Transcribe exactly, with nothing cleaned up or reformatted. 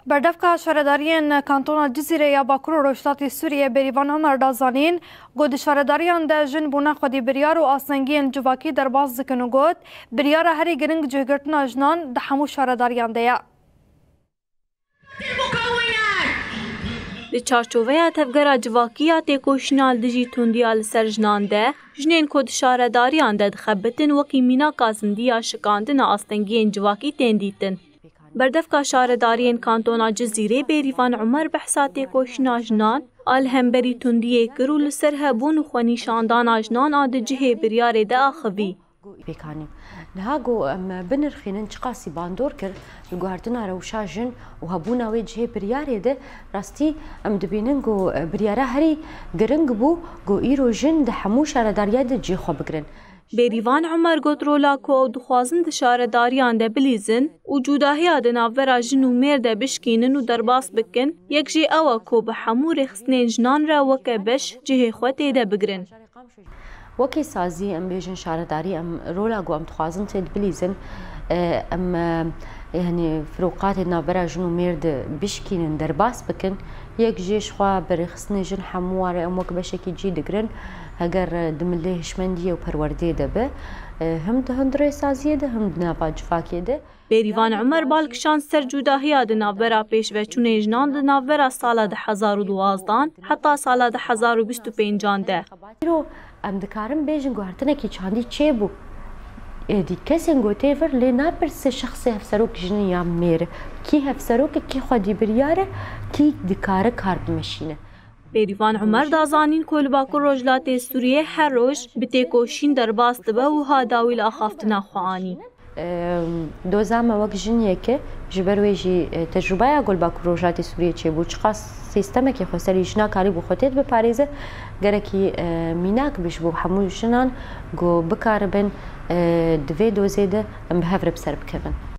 Berdevka şaredariyên Kantona Cizîrê ya Bakur û Rojhilatê Sûriyê Bêrîvan Omer da zanîn ku di şaredariyan de jin bûne xwedî biryar û astengiyên civakî derbas dikin û got, biryara herî giring cihgirtina jinan di hemû şaredariyan de ye. Di çarçoveya tevgera civakî ya têkoşîna li dijî tundiya li ser jinan de, jinên ku di şaredariyan de dixebitin wekî mînaka zindî ya şikandina astengiyên civakî tên dîtin. Berdevka şaredariyên Kantona Cizîrê Bêrîvan Umer behsa têkoşîna jinan a li hemberî tundiyê kir û li ser hebûn û xwenîşandana jinan a di cihê biryarê de axivî. Pêkanî. Niha ku em binirxînin çiqasî bandor kir li guhertina rewşa jin û hebûna wê cihê biryarê de, rastî em dibînin ku biryara herî giring bû ku îro jin di hemû şaredariya de cihê xwe bigirin. Bêrîvan Umer got rola ku ew dixwazin di şaredariyan de bilîzin û cudahiya di navbera jin û mêr de bişkînin û derbas bikin, yek jê ew e ku bi hemû rêxistinên jinan re weke beş cihê xwe tê de bigirin. Wekî sazî em bêjin şaredarî em rola ku em dixwazin tê de bilîzin, e, em, e, yanî firoqatê navbera jin û mêr de bişkînin, derbas bikin. Yek jê ji xwe bi rêxistinê jin hemû ware em wek beşekî cî digirin. Heger, e, di milê hişmendiyê û perwerdeyê de be, e, him di hundirê saziyê de, him di nava civakê de. Bêrîvan Umer bal kişand ser cudahiya di navbera pêşveçûnên jinan di navbera sala du hezar û duwazdan heta sala du hezar û bîst û pêncan de. Îro em dikarin bêjin guhertinekî çandî çêbû. Êdî kesên gotê vir lê napirse şexsê hevserok jin e ya mêr e. Kî hevserok e, kî xwedî biryar e, kî dikare kar bimeşîne. Bêrîvan Umer da zanîn ku li Bakur Rojhilatê Sûriyê her roj bi têkoşîn derbas dibe û wiha dawî li axaftina xwe anî. Em, doza me wek jin yek e, ji ber wê jî, e, tecrûbeya ku li Bakur Rojhilatê Sûriyê çêbû, çiqas sîstemekê xweserî jina karîbû xwe tê de biparêze, gerekî, e, mînak be ji bo hemû jinan ku bikaribin, e, di vê dozê de em bi hev re bi ser bikevin.